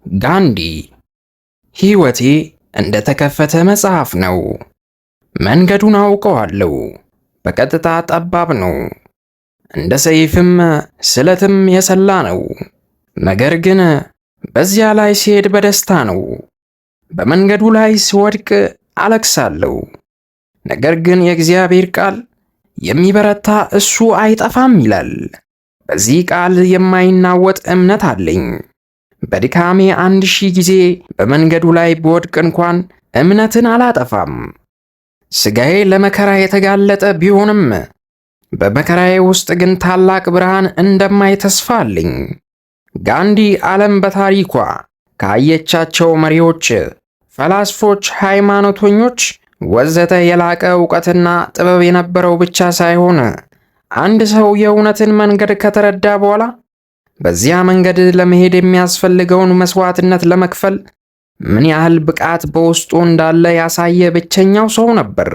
ጋንዲ ሕይወቴ እንደ ተከፈተ መጽሐፍ ነው። መንገዱን አውቀዋለሁ። በቀጥታ ጠባብ ነው፣ እንደ ሰይፍም ስለትም የሰላ ነው። ነገር ግን በዚያ ላይ ስሄድ በደስታ ነው። በመንገዱ ላይ ስወድቅ አለቅሳለሁ። ነገር ግን የእግዚአብሔር ቃል የሚበረታ እሱ አይጠፋም ይላል። በዚህ ቃል የማይናወጥ እምነት አለኝ። በድካሜ 1000 ጊዜ በመንገዱ ላይ ብወድቅ እንኳን እምነትን አላጠፋም። ሥጋዬ ለመከራ የተጋለጠ ቢሆንም በመከራዬ ውስጥ ግን ታላቅ ብርሃን እንደማይ ተስፋ አለኝ። ጋንዲ ዓለም በታሪኳ ካየቻቸው መሪዎች፣ ፈላስፎች፣ ሃይማኖተኞች ወዘተ የላቀ እውቀትና ጥበብ የነበረው ብቻ ሳይሆን አንድ ሰው የእውነትን መንገድ ከተረዳ በኋላ በዚያ መንገድ ለመሄድ የሚያስፈልገውን መስዋዕትነት ለመክፈል ምን ያህል ብቃት በውስጡ እንዳለ ያሳየ ብቸኛው ሰው ነበር።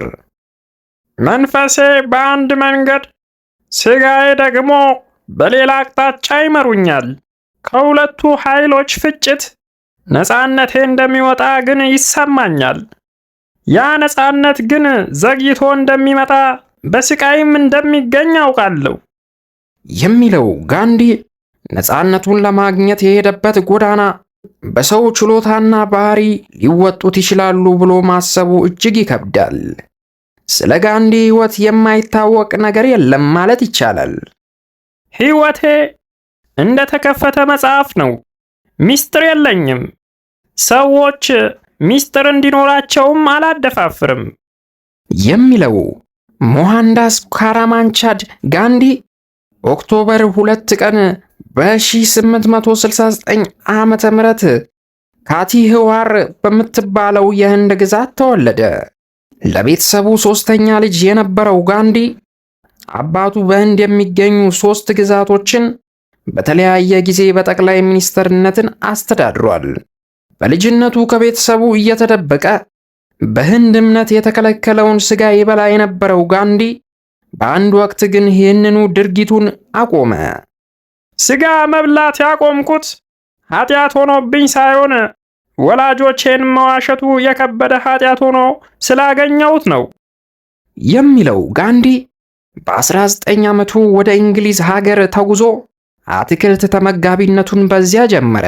መንፈሴ በአንድ መንገድ፣ ሥጋዬ ደግሞ በሌላ አቅጣጫ ይመሩኛል። ከሁለቱ ኃይሎች ፍጭት ነፃነቴ እንደሚወጣ ግን ይሰማኛል። ያ ነፃነት ግን ዘግይቶ እንደሚመጣ፣ በስቃይም እንደሚገኝ አውቃለሁ የሚለው ጋንዲ ነፃነቱን ለማግኘት የሄደበት ጎዳና በሰው ችሎታና ባህሪ ሊወጡት ይችላሉ ብሎ ማሰቡ እጅግ ይከብዳል። ስለ ጋንዲ ሕይወት የማይታወቅ ነገር የለም ማለት ይቻላል። ሕይወቴ እንደ ተከፈተ መጽሐፍ ነው። ሚስጥር የለኝም። ሰዎች ሚስጥር እንዲኖራቸውም አላደፋፍርም የሚለው ሞሃንዳስ ካራማንቻድ ጋንዲ October 2 ቀን በ1869 ዓመተ ምህረት ካቲህዋር በምትባለው የህንድ ግዛት ተወለደ። ለቤተሰቡ ሶስተኛ ልጅ የነበረው ጋንዲ አባቱ በህንድ የሚገኙ ሶስት ግዛቶችን በተለያየ ጊዜ በጠቅላይ ሚኒስትርነትን አስተዳድሯል። በልጅነቱ ከቤተሰቡ እየተደበቀ በህንድ እምነት የተከለከለውን ስጋ ይበላ የነበረው ጋንዲ በአንድ ወቅት ግን ይህንኑ ድርጊቱን አቆመ። ስጋ መብላት ያቆምኩት ኃጢአት ሆኖብኝ ሳይሆን ወላጆቼን መዋሸቱ የከበደ ኃጢአት ሆኖ ስላገኘሁት ነው የሚለው ጋንዲ በ19 ዓመቱ ወደ እንግሊዝ ሀገር ተጉዞ አትክልት ተመጋቢነቱን በዚያ ጀመረ።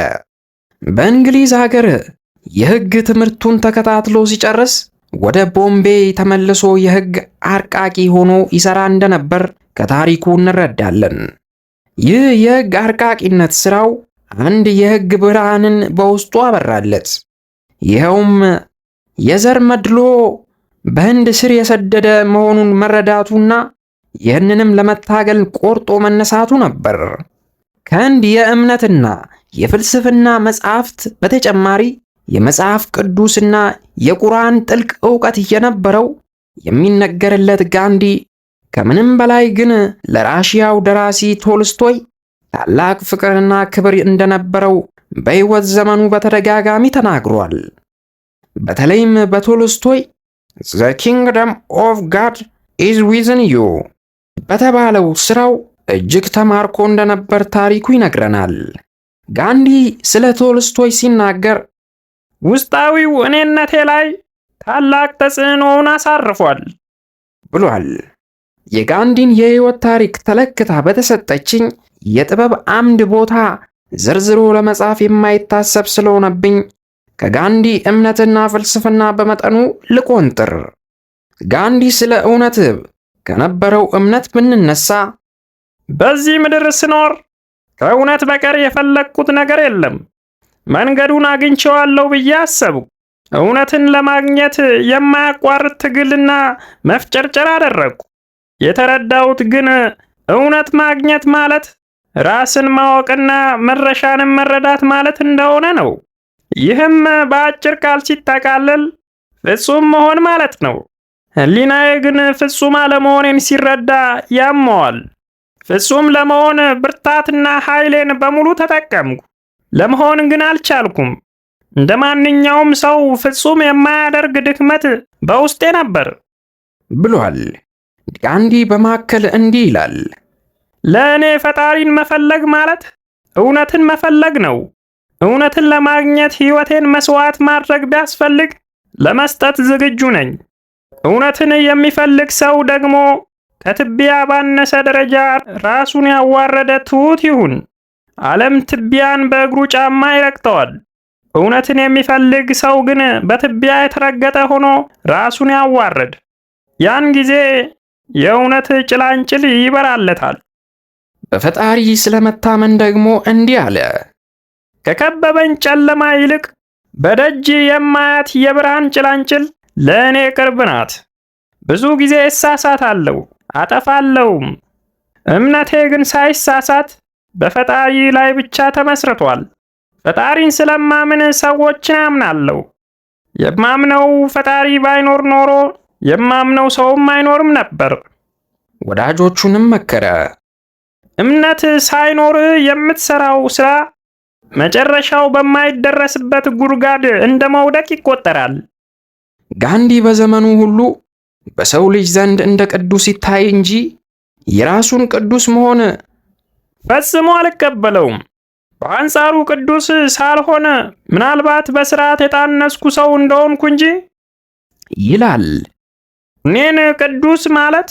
በእንግሊዝ ሀገር የሕግ ትምህርቱን ተከታትሎ ሲጨርስ ወደ ቦምቤይ ተመልሶ የሕግ አርቃቂ ሆኖ ይሠራ እንደነበር ከታሪኩ እንረዳለን። ይህ የሕግ አርቃቂነት ሥራው አንድ የሕግ ብርሃንን በውስጡ አበራለት። ይኸውም የዘር መድሎ በህንድ ስር የሰደደ መሆኑን መረዳቱና ይህንንም ለመታገል ቆርጦ መነሳቱ ነበር። ከህንድ የእምነትና የፍልስፍና መጻሕፍት በተጨማሪ የመጽሐፍ ቅዱስና የቁርአን ጥልቅ ዕውቀት የነበረው የሚነገርለት ጋንዲ ከምንም በላይ ግን ለራሽያው ደራሲ ቶልስቶይ ታላቅ ፍቅርና ክብር እንደነበረው በሕይወት ዘመኑ በተደጋጋሚ ተናግሯል። በተለይም በቶልስቶይ "The Kingdom of God is Within You" በተባለው ስራው እጅግ ተማርኮ እንደነበር ታሪኩ ይነግረናል። ጋንዲ ስለ ቶልስቶይ ሲናገር ውስጣዊው እኔነቴ ላይ ታላቅ ተጽዕኖውን አሳርፏል ብሏል። የጋንዲን የሕይወት ታሪክ ተለክታ በተሰጠችኝ የጥበብ አምድ ቦታ ዘርዝሮ ለመጻፍ የማይታሰብ ስለሆነብኝ ከጋንዲ እምነትና ፍልስፍና በመጠኑ ልቆንጥር። ጋንዲ ስለ እውነት ከነበረው እምነት ብንነሳ፣ በዚህ ምድር ስኖር ከእውነት በቀር የፈለግኩት ነገር የለም። መንገዱን አግኝቼዋለሁ ብዬ አሰብኩ። እውነትን ለማግኘት የማያቋርጥ ትግልና መፍጨርጨር አደረግኩ። የተረዳሁት ግን እውነት ማግኘት ማለት ራስን ማወቅና መድረሻንም መረዳት ማለት እንደሆነ ነው። ይህም በአጭር ቃል ሲጠቃለል ፍጹም መሆን ማለት ነው። ሕሊናዬ ግን ፍጹም አለመሆኔን ሲረዳ ያመዋል። ፍጹም ለመሆን ብርታትና ኃይሌን በሙሉ ተጠቀምኩ። ለመሆን ግን አልቻልኩም። እንደ ማንኛውም ሰው ፍጹም የማያደርግ ድክመት በውስጤ ነበር ብሏል። ጋንዲ በማከል እንዲህ ይላል። ለእኔ ፈጣሪን መፈለግ ማለት እውነትን መፈለግ ነው። እውነትን ለማግኘት ሕይወቴን መስዋዕት ማድረግ ቢያስፈልግ ለመስጠት ዝግጁ ነኝ። እውነትን የሚፈልግ ሰው ደግሞ ከትቢያ ባነሰ ደረጃ ራሱን ያዋረደ ትሑት ይሁን። ዓለም ትቢያን በእግሩ ጫማ ይረግጠዋል። እውነትን የሚፈልግ ሰው ግን በትቢያ የተረገጠ ሆኖ ራሱን ያዋርድ። ያን ጊዜ የእውነት ጭላንጭል ይበራለታል። በፈጣሪ ስለመታመን ደግሞ እንዲህ አለ። ከከበበኝ ጨለማ ይልቅ በደጅ የማያት የብርሃን ጭላንጭል ለእኔ ቅርብ ናት። ብዙ ጊዜ እሳሳታለሁ፣ አጠፋለሁም። እምነቴ ግን ሳይሳሳት በፈጣሪ ላይ ብቻ ተመስርቷል። ፈጣሪን ስለማምን ሰዎችን አምናለሁ። የማምነው ፈጣሪ ባይኖር ኖሮ የማምነው ሰውም አይኖርም ነበር። ወዳጆቹንም መከረ። እምነት ሳይኖር የምትሰራው ስራ መጨረሻው በማይደረስበት ጉድጓድ እንደ መውደቅ ይቆጠራል። ጋንዲ በዘመኑ ሁሉ በሰው ልጅ ዘንድ እንደ ቅዱስ ይታይ እንጂ የራሱን ቅዱስ መሆን ፈጽሞ አልቀበለውም። በአንጻሩ ቅዱስ ሳልሆን ምናልባት በስርዓት የታነጽኩ ሰው እንደሆንኩ እንጂ ይላል። እኔን ቅዱስ ማለት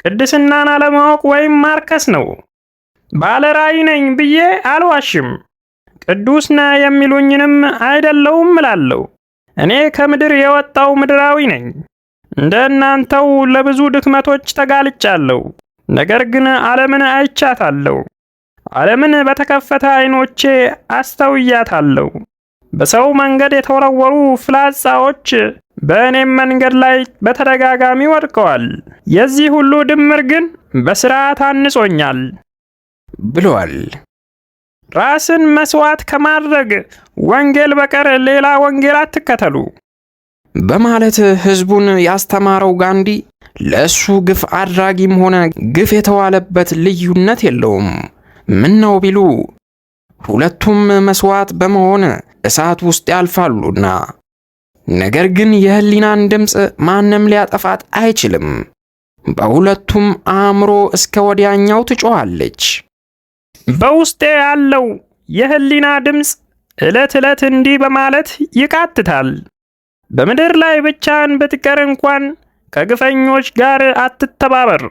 ቅድስናን አለማወቅ ወይም ማርከስ ነው። ባለ ራእይ ነኝ ብዬ አልዋሽም። ቅዱስ ነህ የሚሉኝንም አይደለውም እላለሁ። እኔ ከምድር የወጣው ምድራዊ ነኝ። እንደ እናንተው ለብዙ ድክመቶች ተጋልጫለሁ። ነገር ግን ዓለምን አይቻታለሁ። ዓለምን በተከፈተ ዓይኖቼ አስተውያታለሁ። በሰው መንገድ የተወረወሩ ፍላጻዎች በእኔም መንገድ ላይ በተደጋጋሚ ወድቀዋል። የዚህ ሁሉ ድምር ግን በስርዓት አንጾኛል ብለዋል። ራስን መስዋዕት ከማድረግ ወንጌል በቀር ሌላ ወንጌል አትከተሉ በማለት ህዝቡን ያስተማረው ጋንዲ ለእሱ ግፍ አድራጊም ሆነ ግፍ የተዋለበት ልዩነት የለውም። ምን ነው ቢሉ ሁለቱም መስዋዕት በመሆን እሳት ውስጥ ያልፋሉና። ነገር ግን የህሊናን ድምፅ ማንም ሊያጠፋት አይችልም። በሁለቱም አእምሮ እስከ ወዲያኛው ትጮኻለች። በውስጤ ያለው የህሊና ድምፅ ዕለት ዕለት እንዲህ በማለት ይቃትታል። በምድር ላይ ብቻህን ብትቀር እንኳን ከግፈኞች ጋር አትተባበር።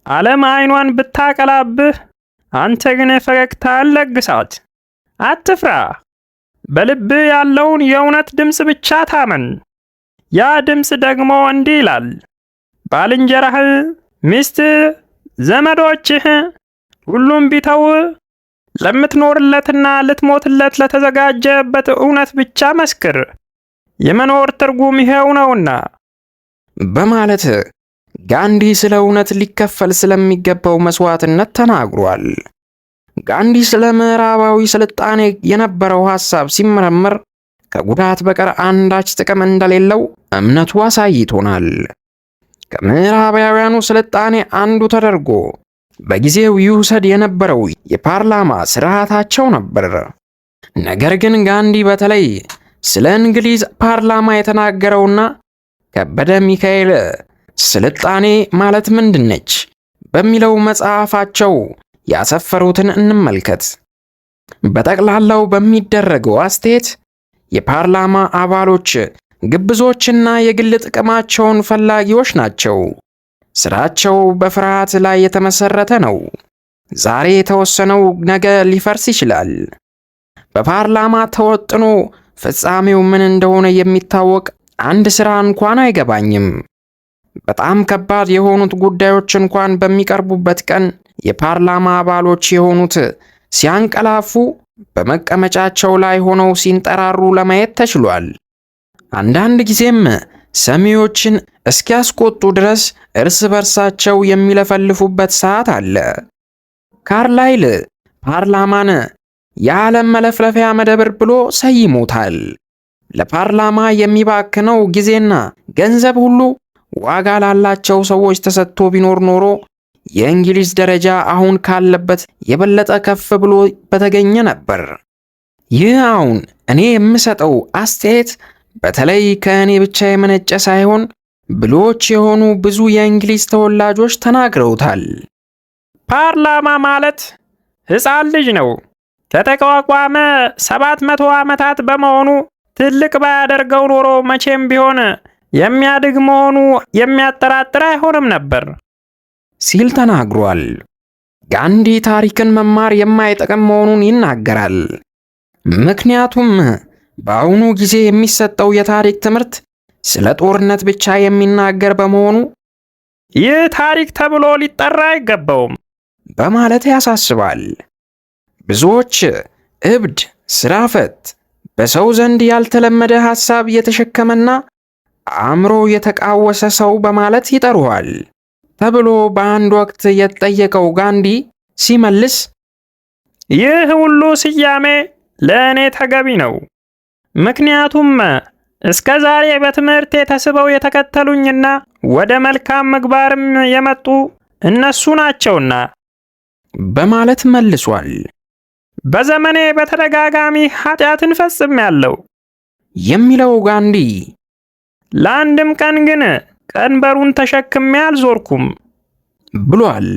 ዓለም ዓይኗን ብታቀላብህ፣ አንተ ግን ፈገግታን ለግሳት። አትፍራ። በልብህ ያለውን የእውነት ድምፅ ብቻ ታመን። ያ ድምፅ ደግሞ እንዲህ ይላል፣ ባልንጀራህ፣ ሚስትህ፣ ዘመዶችህ ሁሉም ቢተው ለምትኖርለትና ልትሞትለት ለተዘጋጀበት እውነት ብቻ መስክር። የመኖር ትርጉም ይሄው ነውና በማለት ጋንዲ ስለ እውነት ሊከፈል ስለሚገባው መስዋዕትነት ተናግሯል። ጋንዲ ስለ ምዕራባዊ ስልጣኔ የነበረው ሐሳብ ሲመረመር ከጉዳት በቀር አንዳች ጥቅም እንደሌለው እምነቱ አሳይቶናል። ከምዕራባውያኑ ስልጣኔ አንዱ ተደርጎ በጊዜው ይውሰድ የነበረው የፓርላማ ስርዓታቸው ነበር። ነገር ግን ጋንዲ በተለይ ስለ እንግሊዝ ፓርላማ የተናገረውና ከበደ ሚካኤል ስልጣኔ ማለት ምንድነች በሚለው መጽሐፋቸው ያሰፈሩትን እንመልከት። በጠቅላላው በሚደረገው አስተያየት የፓርላማ አባሎች ግብዞችና የግል ጥቅማቸውን ፈላጊዎች ናቸው። ስራቸው በፍርሃት ላይ የተመሰረተ ነው። ዛሬ የተወሰነው ነገ ሊፈርስ ይችላል። በፓርላማ ተወጥኖ ፍጻሜው ምን እንደሆነ የሚታወቅ አንድ ስራ እንኳን አይገባኝም። በጣም ከባድ የሆኑት ጉዳዮች እንኳን በሚቀርቡበት ቀን የፓርላማ አባሎች የሆኑት ሲያንቀላፉ፣ በመቀመጫቸው ላይ ሆነው ሲንጠራሩ ለማየት ተችሏል። አንዳንድ ጊዜም ሰሚዎችን እስኪያስቆጡ ድረስ እርስ በርሳቸው የሚለፈልፉበት ሰዓት አለ። ካርላይል ፓርላማን የዓለም መለፍለፊያ መደብር ብሎ ሰይሞታል። ለፓርላማ የሚባክነው ጊዜና ገንዘብ ሁሉ ዋጋ ላላቸው ሰዎች ተሰጥቶ ቢኖር ኖሮ የእንግሊዝ ደረጃ አሁን ካለበት የበለጠ ከፍ ብሎ በተገኘ ነበር። ይህ አሁን እኔ የምሰጠው አስተያየት በተለይ ከእኔ ብቻ የመነጨ ሳይሆን ብልሆች የሆኑ ብዙ የእንግሊዝ ተወላጆች ተናግረውታል። ፓርላማ ማለት ሕፃን ልጅ ነው። ከተቋቋመ 700 ዓመታት በመሆኑ ትልቅ ባያደርገው ኖሮ መቼም ቢሆን የሚያድግ መሆኑ የሚያጠራጥር አይሆንም ነበር ሲል ተናግሯል። ጋንዲ ታሪክን መማር የማይጠቅም መሆኑን ይናገራል። ምክንያቱም በአሁኑ ጊዜ የሚሰጠው የታሪክ ትምህርት ስለ ጦርነት ብቻ የሚናገር በመሆኑ ይህ ታሪክ ተብሎ ሊጠራ አይገባውም በማለት ያሳስባል። ብዙዎች እብድ፣ ስራ ፈት፣ በሰው ዘንድ ያልተለመደ ሐሳብ የተሸከመና አእምሮ የተቃወሰ ሰው በማለት ይጠሩዋል ተብሎ በአንድ ወቅት የተጠየቀው ጋንዲ ሲመልስ ይህ ሁሉ ስያሜ ለእኔ ተገቢ ነው። ምክንያቱም እስከ ዛሬ በትምህርቴ ተስበው የተከተሉኝና ወደ መልካም ምግባርም የመጡ እነሱ ናቸውና በማለት መልሷል። በዘመኔ በተደጋጋሚ ኃጢአትን ፈጽሜያለሁ የሚለው ጋንዲ ለአንድም ቀን ግን ቀንበሩን ተሸክሜ አልዞርኩም ብሏል።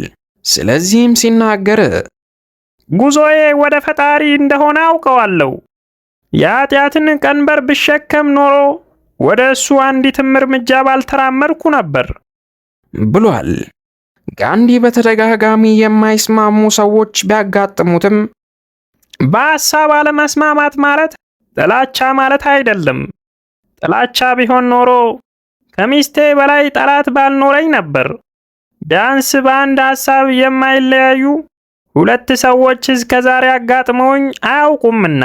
ስለዚህም ሲናገር ጉዞዬ ወደ ፈጣሪ እንደሆነ አውቀዋለሁ። የኃጢአትን ቀንበር ብሸከም ኖሮ ወደ እሱ አንዲትም እርምጃ ባልተራመድኩ ነበር ብሏል። ጋንዲ በተደጋጋሚ የማይስማሙ ሰዎች ቢያጋጥሙትም በሐሳብ አለመስማማት ማለት ጥላቻ ማለት አይደለም። ጥላቻ ቢሆን ኖሮ ከሚስቴ በላይ ጠላት ባልኖረኝ ነበር። ቢያንስ በአንድ ሐሳብ የማይለያዩ ሁለት ሰዎች እስከ ዛሬ አጋጥመውኝ አያውቁምና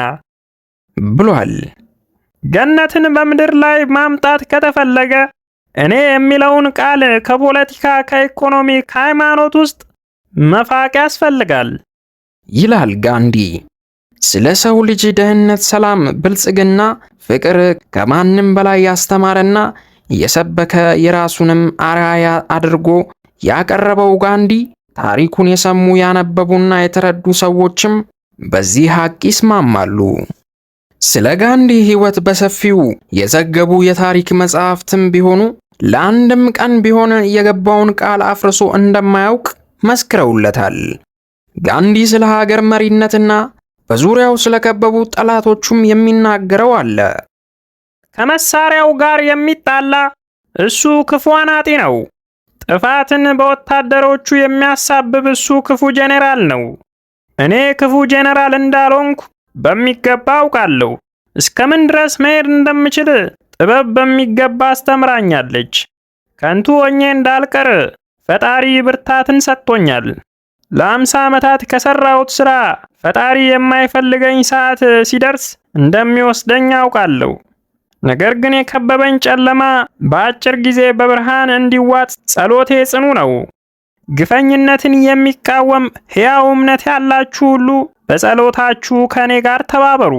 ብሏል። ገነትን በምድር ላይ ማምጣት ከተፈለገ እኔ የሚለውን ቃል ከፖለቲካ፣ ከኢኮኖሚ፣ ከሃይማኖት ውስጥ መፋቅ ያስፈልጋል ይላል ጋንዲ። ስለ ሰው ልጅ ደህንነት፣ ሰላም፣ ብልጽግና፣ ፍቅር ከማንም በላይ ያስተማረና የሰበከ የራሱንም አርአያ አድርጎ ያቀረበው ጋንዲ ታሪኩን የሰሙ፣ ያነበቡና የተረዱ ሰዎችም በዚህ ሐቅ ይስማማሉ። ስለ ጋንዲ ሕይወት በሰፊው የዘገቡ የታሪክ መጻሕፍትም ቢሆኑ ለአንድም ቀን ቢሆን የገባውን ቃል አፍርሶ እንደማያውቅ መስክረውለታል። ጋንዲ ስለ ሀገር መሪነትና በዙሪያው ስለከበቡ ጠላቶቹም የሚናገረው አለ። ከመሳሪያው ጋር የሚጣላ እሱ ክፉ አናጢ ነው። ጥፋትን በወታደሮቹ የሚያሳብብ እሱ ክፉ ጄኔራል ነው። እኔ ክፉ ጄኔራል እንዳልሆንኩ በሚገባ አውቃለሁ። እስከምን ድረስ መሄድ እንደምችል ጥበብ በሚገባ አስተምራኛለች። ከንቱ ሆኜ እንዳልቀር ፈጣሪ ብርታትን ሰጥቶኛል። ለ50 ዓመታት ከሰራሁት ሥራ ፈጣሪ የማይፈልገኝ ሰዓት ሲደርስ እንደሚወስደኝ አውቃለሁ። ነገር ግን የከበበኝ ጨለማ በአጭር ጊዜ በብርሃን እንዲዋጥ ጸሎቴ ጽኑ ነው። ግፈኝነትን የሚቃወም ሕያው እምነት ያላችሁ ሁሉ በጸሎታችሁ ከእኔ ጋር ተባበሩ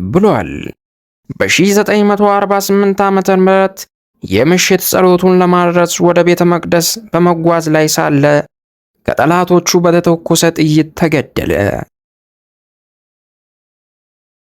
ብሏል። በ1948 ዓመተ ምህረት የምሽት ጸሎቱን ለማድረስ ወደ ቤተ መቅደስ በመጓዝ ላይ ሳለ ከጠላቶቹ በተተኮሰ ጥይት ተገደለ።